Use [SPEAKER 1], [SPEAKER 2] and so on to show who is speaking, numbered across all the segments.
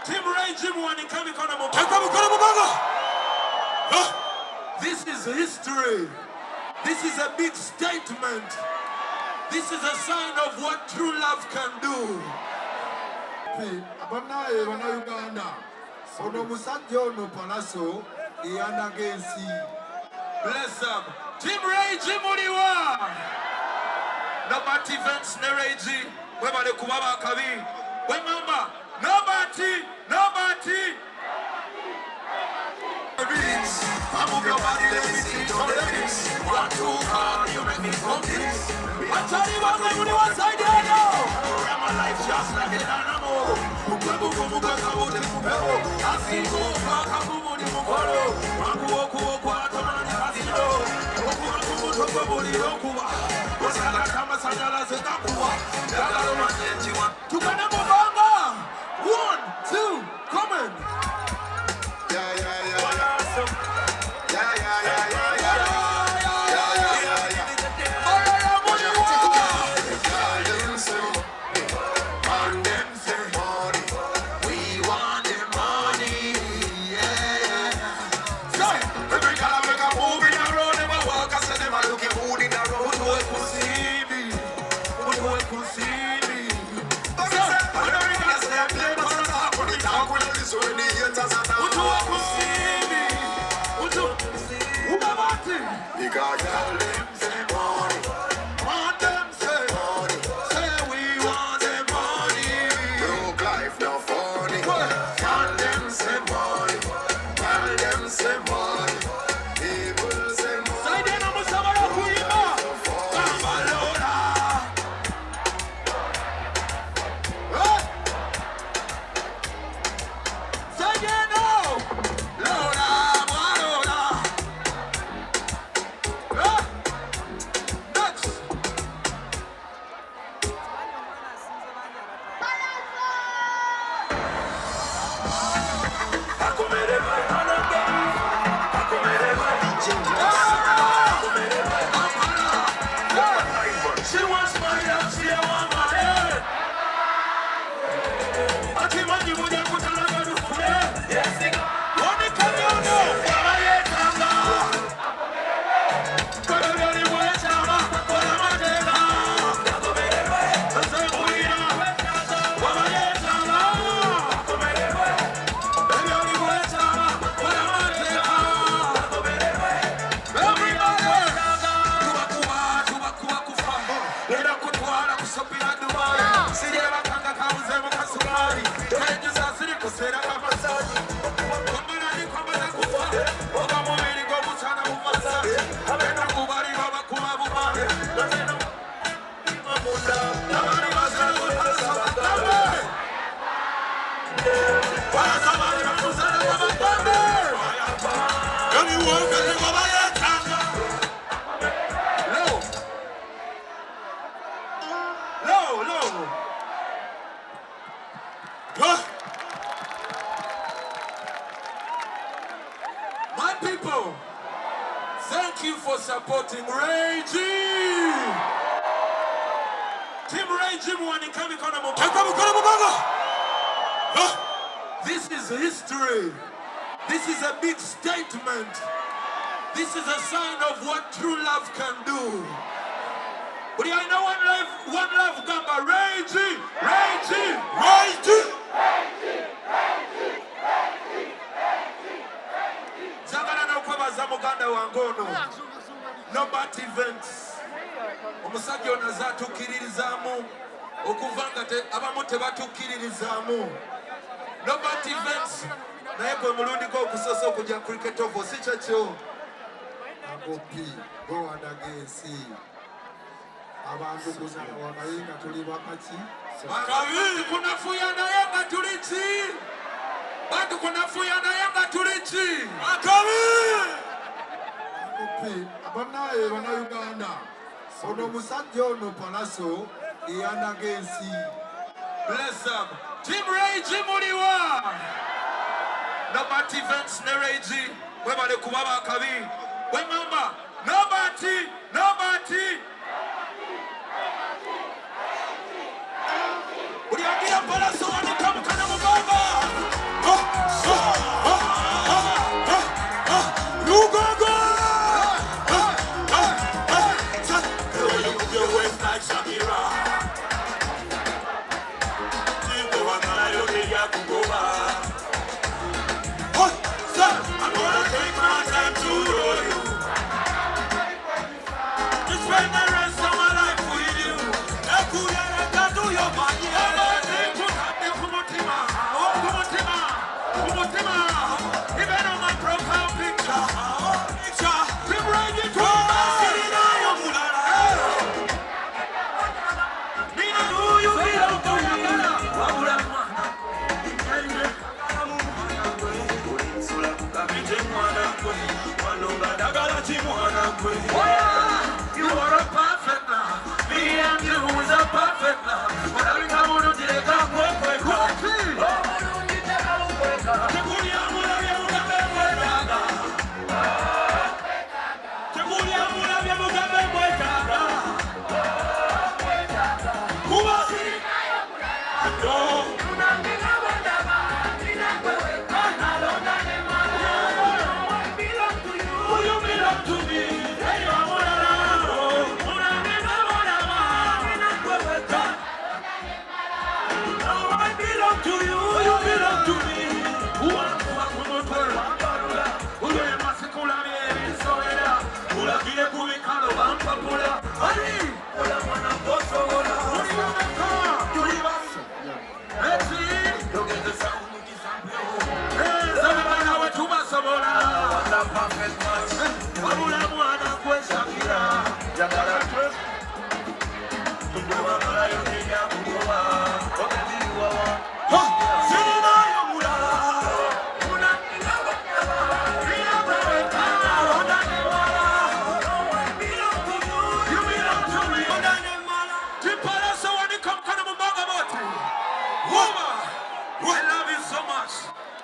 [SPEAKER 1] Team Ray G muwanike emikono mu
[SPEAKER 2] Teka mukono mu bbanga. Ah!
[SPEAKER 1] This is history. This is a big statement. This is a sign of what true love can do.
[SPEAKER 3] Bannaaye Bannayuganda, ono omusajja ono Pallaso eyanaga ensi.
[SPEAKER 1] Bless up. Team Ray G muliwa. Nobert Events ne Ray G. Mwebale kuba bakabi. Bwe mamba. Nobert, Nobert. I move your body, let me see your legs. One, two, call, you make me complete. Achali wange muli wa side eno. I'm alive just like an animal. Mukwebu kumugaga wote mupeo. Asingo paka kumuli mukolo. Wangu woku woku atomani kasino. Okuba kumutwe buli okuba. Osanga kama sanyalaze gakuwa. Yagalo manenjiwa. Tukane mubanga. 1, 2, come in.
[SPEAKER 3] Yeah, yeah, yeah, yeah. Yeah, yeah, yeah, yeah, yeah. Yeah, yeah, yeah, yeah. Girl, them say money. Man, them say money. We want the money. Yeah. Say, every girl I make a move in a row, them a walk, I say them a looking good in a row.
[SPEAKER 1] Mutuwe kusimbi. Mutuwe kusimbi.
[SPEAKER 3] But me say, every girl say play, but I talk when they talk, when they listen, when the haters attack.
[SPEAKER 1] Mutuwe kusimbi. Mutuwe Ubabati.
[SPEAKER 3] Because girl, them say money.
[SPEAKER 1] Want them say
[SPEAKER 3] Money.
[SPEAKER 1] Say we want the money.
[SPEAKER 3] Broke life no funny. Man them say money. Girl them say money. People say money.
[SPEAKER 1] Side eno musobola okuyimba. Gamba Lola. Hey! Side eno. Lola, Lola. Hey! Next. She wants my love, she want my head. Akimanyi buli akutalaga lufune. Wanika myono, abayetanga. Kola byali bwekyama, kola mateeka. Nze mpulira, wabayetanga. Ebyali bwekyama, kola mateeka. Everybody! Tubakuba, tubakuba kufa. Era kutwala kusopera Dubai. Siryebakanga kabuzeemu kasukaali. Tenjusa siri kuseera kamasaji. Kwambala kwambala kufa. Oba mubiri gw'omusana bumasa. Abena kubali babakuba buma. Abali basala basalasa bagambe. Basabali bamusala babagambe. Ebiwombe babayetanga. Low. Low, low.
[SPEAKER 2] Ah!
[SPEAKER 1] My people, thank you for supporting Ray G. Team Ray G muwanike emikono mu
[SPEAKER 2] Teka mukono mu bbanga. Ah!
[SPEAKER 1] This is history. This is a big statement. This is a sign of what true love can do. Buli alina one love gamba Ray G, Ray G.
[SPEAKER 2] Ray G.
[SPEAKER 1] Njagala n'okwebaza muganda wange ono Nobert Events. Omusajja ono azze atukkiririzaamu okuva nga abamu tebatukkiririzaamu. Nobert Events naye gwe mulundi gwe ogusoose okujja Cricket Oval, si kyekyo?
[SPEAKER 3] Uncle P, gowanaga ensi. Abantu kunawa naye nga tuli bakaki.
[SPEAKER 1] Bakabi kunafuya naye nga tuli ki? Bantu kunafuya naye nga tuli ki?
[SPEAKER 2] Akabi.
[SPEAKER 3] Uncle P, bannaaye Bannayuganda, ono omusajja ono Pallaso eyanaga ensi.
[SPEAKER 1] Bless up. Team Ray G muliwa. Nobert Events ne Ray G. Mwebale kuba bakabi. Bwe mamba. Nobert, Nobert. Buli agira Pallaso wanika mukana mu bbanga.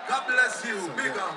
[SPEAKER 3] God bless you. Big up.